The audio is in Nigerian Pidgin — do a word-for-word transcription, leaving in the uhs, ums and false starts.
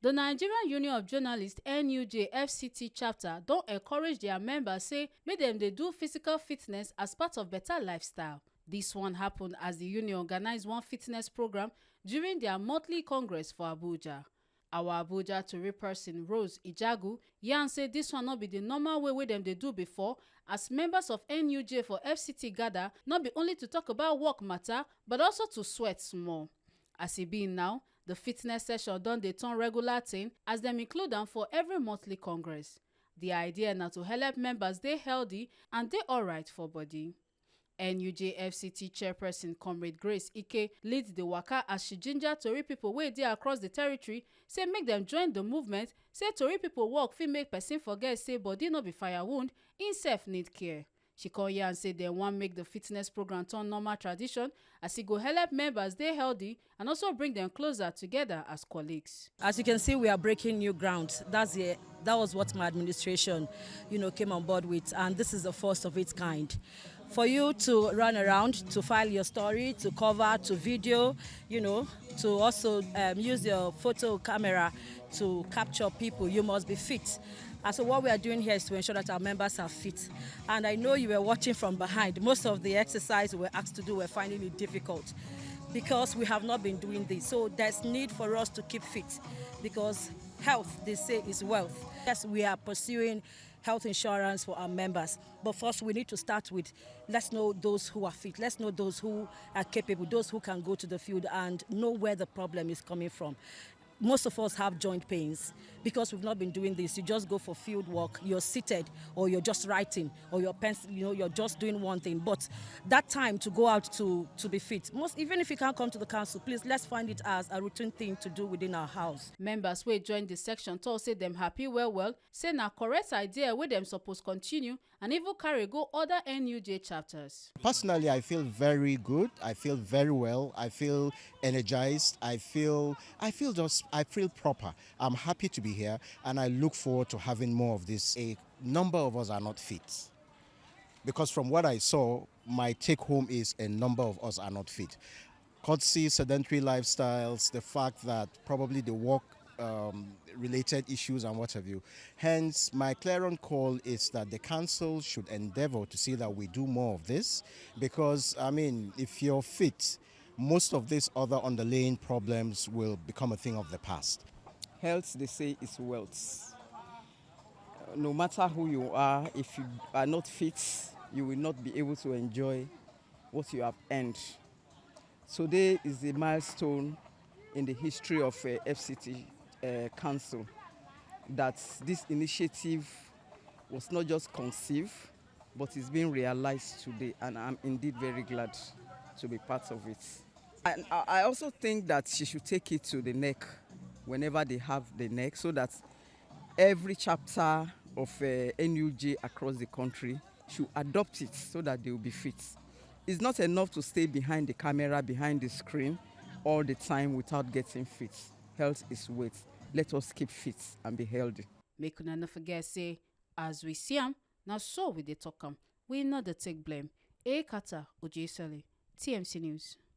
The Nigerian Union of Journalists, N U J F C T chapter, don encourage their members say make dem dey do physical fitness as part of better lifestyle. This one happen as the union organize one fitness program during their monthly congress for Abuja. Our Abuja Tori person, Rose Ijagu, yarn say this one no be the normal way wey dem dey do before, as members of N U J for F C T gather, no be only to talk about work matter, but also to sweat small. As e be now, the fitness session don dey turn regular thing, as dem include am for every monthly congress. The idea na to help members dey healthy and dey alright for body. N U J F C T chairperson, Comrade Grace Ike, lead the waka as she ginger tori people wey dey across the territory, say make dem join the movement, say tori people work fit make person forget say body no be fire wound, im sef need care. She come yarn say dem wan make the fitness program turn normal tradition, as e go help members dey healthy and also bring dem closer together as colleagues. As you can see, we are breaking new ground. That's the, that was what my administration, you know, came on board with, and this is the first of its kind. For you to run around, to file your story, to cover, to video, you know, to also, um, use your photo camera to capture people, you must be fit. And so what we are doing here is to ensure that our members are fit. And I know you were watching from behind. Most of the exercise we were asked to do, we're finding it difficult because we have not been doing this. So there's need for us to keep fit, because health, they say, is wealth. Yes, we are pursuing health insurance for our members. But first, we need to start with, let's know those who are fit. Let's know those who are capable, those who can go to the field and know where the problem is coming from. Most of us have joint pains because we've not been doing this. You just go for field work, you're seated, or you're just writing, or you're pencil, you know, you're just doing one thing. But that time to go out to, to be fit, most, even if you can't come to the council, please, let's find it as a routine thing to do within our house. Members wey join the section talk say dem happy well well, say na correct idea wey dem suppose continue and even carry go other N U J chapters. Personally, I feel very good. I feel very well. I feel energized. I feel, I feel just, I feel proper. I'm happy to be here, and I look forward to having more of this. A number of us are not fit. Because from what I saw, my take home is a number of us are not fit. Courtesy sedentary lifestyles, the fact that probably the work, um, related issues and what have you. Hence, my clarion call is that the council should endeavor to see that we do more of this, because, I mean, if you're fit, most of these other underlying problems will become a thing of the past. Health, they say, is wealth. Uh, no matter who you are, if you are not fit, you will not be able to enjoy what you have earned. Today is a milestone in the history of, uh, F C T, uh, Council, that this initiative was not just conceived, but it's being realized today, and I'm indeed very glad to be part of it. And I, I also think that she should take it to the NEC whenever they have the NEC, so that every chapter of, uh, N U J across the country should adopt it so that they will be fit. It's not enough to stay behind the camera, behind the screen all the time without getting fit. Health is wealth. Let us keep fit and be healthy. Make una no forget say, as we see am, na so we dey talk am. We no dey take blame. A Carter Ojesele, T M C News.